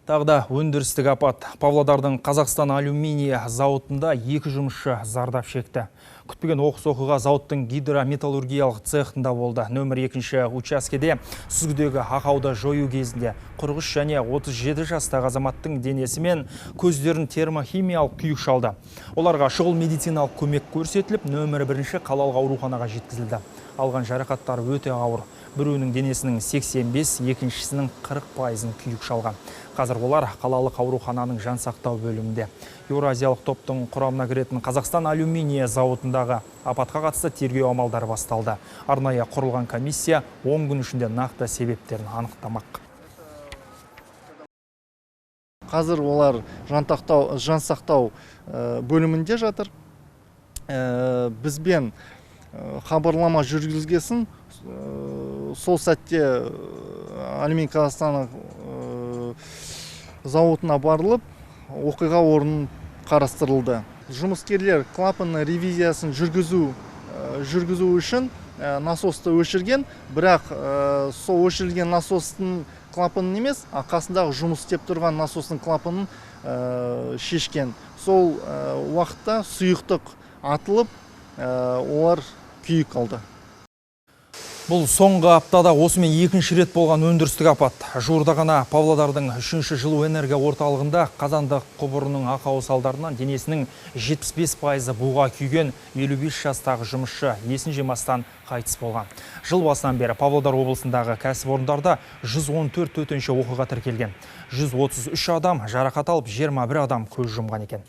Тағы да өндірістік апат. Павлодардың Қазақстан алюминий зауытында 2 жұмысшы зардап шекті. Күтпеген оқыс оқиға зауыттың гидрометаллургиялық цехында болды. Нөмір 2 учаскеде сүзгідегі ақауды жою кезінде 43 және 37 жастағы азаматтың денесі мен көздерін термохимиялық күйік шалды. Оларға шұғыл медициналық көмек көрсетіліп, нөмір 1 қалалық ауруханаға жеткізілді. Алған жарақаттары өте ауыр. Біреуінің денесінің 85, екіншісінің 40%-ын күйік шалған. Қазір олар қалалық аурухананың жансақтау бөлімінде. Еуразиялық топтың құрамына кіретін Қазақстан алюминий зауытындағы апатқа қатысты тергеу амалдары басталды. Арнайы құрылған комиссия 10 күн ішінде нақты себептерін анықтамақ. Қазір олар жансақтау бөлімінде жатыр. Бізбен хабарлама жүргізгесін, сол сәтте Алюминий Қазақстан зауытына барылып, оқиға орнын қарастырылды. Жұмыскерлер клапанның ревизиясын жүргізу үшін насосты өшірген, бірақ сол өшірілген насостың клапанын емес, қасындағы жұмыс істеп тұрған насостың клапанын шешкен. Сол уақытта сұйықтық атылып, олар күйік алды. Бұл соңғы аптада осымен екінші рет болған өндірістік апат. Жуырда ғана Павлодардың 3-ші жылу энергия орталығында қазандық құбырының ақауы салдарынан денесінің 75% буға күйген 55 жастағы жұмысшы есін жимастан қайтыс болған. Жыл басынан бері Павлодар облысындағы кәсіпорындарда 114 төтенше оқиға тіркелген. 133 адам жарақат алып, 21 адам көз жұмған екен.